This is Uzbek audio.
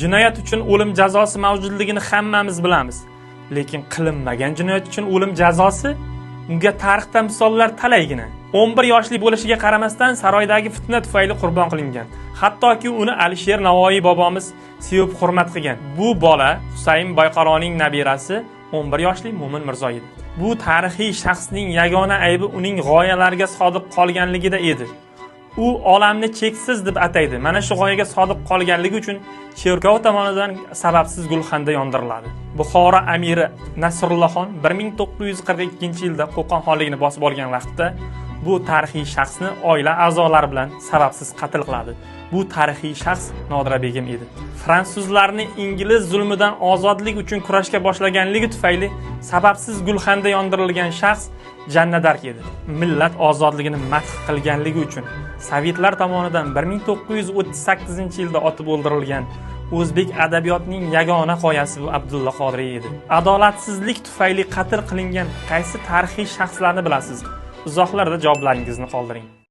Jinoyat uchun o'lim jazosi mavjudligini hammamiz bilamiz. Lekin qilinmagan jinoyat uchun o'lim jazosi, unga tarixda misollar talaygina. 11 yoshli bo'lishiga qaramasdan saroydagi fitna tufayli qurbon qilingan. Hattoki uni Alisher Navoiy bobomiz sevib hurmat qilgan. Bu bola Husayn Boyqaroning nabirasi 11 yoshli Mo'min Mirzo edi. Bu tarixiy shaxsning yagona aybi uning g'oyalariga sodiq qolganligida edi. U olamni cheksiz deb ataydi. Mana shu g'oyaga sodiq qolganligi uchun cherkov tomonidan sababsiz gulxanda yondiriladi. Buxoro amiri Nasrullohxon 1942-yilda Qo'qon xonligini bosib olgan vaqtda bu tarixiy shaxsni oila a'zolari bilan sababsiz qatl qiladi. Bu tarixiy shaxs Nodira begim edi. Fransuzlarni ingliz zulmidan ozodlik uchun kurashga boshlaganligi tufayli sababsiz gulxanda yondirilgan shaxs Janna Dark edi. Millat ozodligini madh qilganligi uchun sovetlar tomonidan 1938-yilda otib o'ldirilgan o'zbek adabiyotining yagona qoyasi bu Abdulla Qodiriy edi. Adolatsizlik tufayli qatl qilingan qaysi tarixiy shaxslarni bilasiz? Izohlarda javoblaringizni qoldiring.